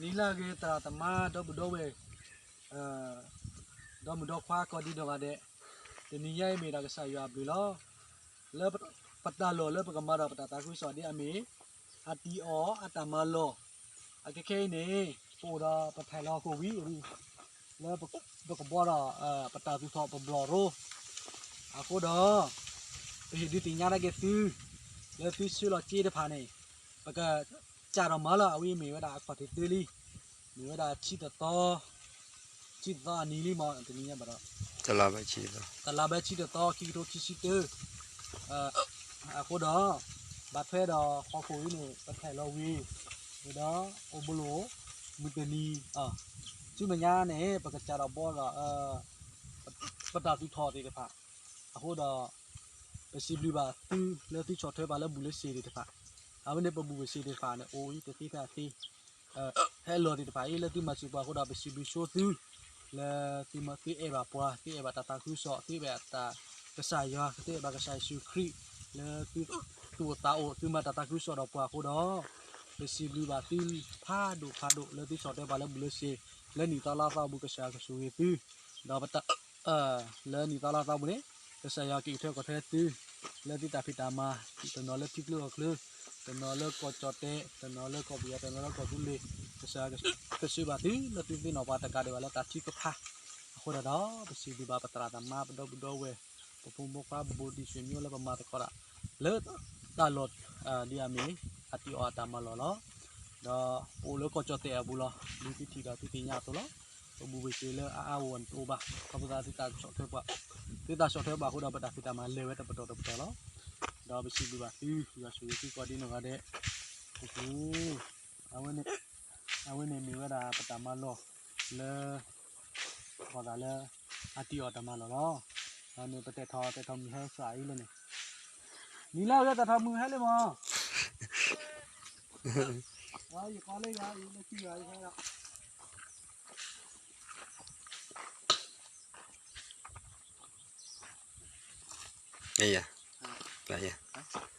နံၤလၢအဂ့ၤ သရၣ်သမါ ဒီပုၢ်ဒီဝဲၢ်, ဒီမုၣ်ဒီခွါ ကိးဒံနီၢ်ဂၤဒဲး, တနံၤညါအံၤမ့ၢ်ဒၣ်ကစၢ်ယွၤအဘျုးလီၤ. လၢပတၢ်လီၢ်လၢပကမၤဒီးပတၢ်သးခုကစီၣ်ဒ်အမ့ၢ် အတံၢ်အီၣ်အတၢ်မၤလီၢ်, အခဲခဲအံၤန့ၣ် ပအိၣ်ဒီးပဖဲးလီၤဟီၣ်ခိၣ်ဝံၤ လၢပကဘှီဒီး ပတၢ်သူၣ်ထီၣ်ပဘျီၣ်ရိ, အဃိဒီး ပဟ့ၣ်ဒုးသ့ၣ်ညါဒၣ်က့ၤသု လၢသုဆှၢလီၤစ့တဖၣ်န့ၣ် ပကစးထီၣ်မၤလီၤ. အဝဲအံၤမ့ၢ်ဝဲဒၣ်အခီၣ်ထံးသၢလံ, မ့ၢ်ဝဲဒၣ်ဆံတသီ, ဆံတသီအနံၤလံမး တနံၤညါဘၣ်ဒီး တလါဘၣ်ဆံတသီ ခံကထိခံဆံတၢ အဃိဒီး ဘၣ်ထွဲဒီးဟီၣ်ခိၣ်အံၤန့ၣ် ပဖဲးလီၤဝံၤ ဝံၤဒီး အိၣ်ဘျိၣ် မုၢ်တနံၤ ဆူမဲာ်ညါန့ၣ် ပကစးထီၣ်ဘှီဒီး ပတၢ်သူၣ်ထီၣ်သ့ၣ်တဖၣ်, အဃိဒီး ပစံးဘျုးဘၣ်သုလၢသုဆီၣ်ထွဲပှၤလၢဘူၣ်လၢစ့ၤသ့ၣ်တဖၣ်, အဝဲန့ၣ်ပဘူၣ်ပစ့ၤသ့ၣ်တဖၣ်န့ၣ် အိၣ်အံၤတသ့ဖဲအသ့ ဟဲလီၤသ့ၣ်တဖၣ်အံၤ လၢသုမၤစၢၤပှၤအဃိဒီး ပစံးဘျုးဆိသု လၢသုအဲၣ်ဘၣ်ပှၤ သုအဲၣ်ဘၣ်တၢ်သးခုကစီၣ် သုအဲၣ်ဘၣ်တၢ်ကစၢ်ယွၤ သုအဲၣ်ဘၣ်ကစၢ်ယ့ၣ်ၡူးခရံာ် လၢသုသူၣ်အိၣ်သးအိၣ် သုမၤတၢ်သးခုကစီၣ်ဒီးပှၤအဃိဒီး ပစံးဘျုးဘၣ်သုဖးဒိၣ်ဖးဒိၣ် လၢသုဆီၣ်ထွဲပှၤလၢဘူၣ်လၢစ့ၤ လၢနံၣ်သီလါသီအပူၤ ကစၢ်ယွၤကဆိၣ်ဂ့ၤသု ဒီးပတၢ် လၢနံၣ်သီလါသီပူၤန့ၣ် ကစၢ်ယွၤက့ၤကထွဲကီၢ်ထွဲသု လၢသုတၢ်ဖံးတၢ်မၤ, တနီၤလၢထံချၢကီၢ်ချၢ, တနီၤလၢကီၢ်ကၠီၣ်တဲၣ်, တနီၤလၢကီၢ်ပယီၤ, တနီၤလၢကီၢ်သူလ့ၤ, ကစၢ်ယွၤကဆိၣ်ဂ့ၤဘၣ်သု လၢသုသ့ၣ်နီၣ်ပှၤတကးဒံးဘၣ်လၢတၢ်ထုကဖၣ်, အဃိဒီး ပစံးဘျုးဘၣ်ပသရၣ်သမါ ပဒီပုၢ်ဒီဝဲၢ်, ပဖိမုၣ်ဖိခွါ ပဘူးတံၢ်ဆွေမျိုးလၢပမၤသကိးတၢ် လၢတၢ်လီၢ်ဒ်အမ့ၢ် အတံၢ်အီၣ်အတၢ်မၤလီၢ်လီၤ. ဒီးပအိၣ်လၢကီၢ်ကၠီၣ်တဲၣ်အပူၤလီၤ. ဒ်သုထံၣ်ဒီးသုသ့ၣ်ညါအသိးလီၤ. ပဘူၣ်ပစ့ၤလၢအါအါဂီၢ်ဂီၢ်န့ၣ်တအိၣ်ဘၣ်. ခီဖျိသးသုတၢ်ဆီၣ်ထွဲပှၤ, သုတၢ်ဆီၣ်ထွဲပှၤအဃိဒီး ပတၢ်ဖံးတၢ်မၤလဲၤဝဲတပတီၢ်တပတီၢ်လီၤ. ဒီးပစံးဘျုးဘၣ်သု ယွၤဆိၣ်ဂ့ၤသုကိးဒံနီၢ်ဂၤဒဲး, အဝဲန့ၣ်, အဝဲန့ၣ်မ့ၢ်ဝဲဒၣ်ပတၢ်မၤလီၢ်လၢ ဃီသးလၢ အတံၢ်အီၣ်တၢ်မၤလီၢ်လီၤ. ဒီးန့ၣ် ပတဲထီၣ်တဲထီၣ်မုၢ်ဟဲစှၤအံၤလၢန့ၣ်, နံၤလၢအဂ့ၤ တဲထီၣ်မုၢ်ဟဲလံမး, ယကီလၢယၤအံၤ လၢခံယၤအံၤဟဲဒီး အယၤ, အယၤ,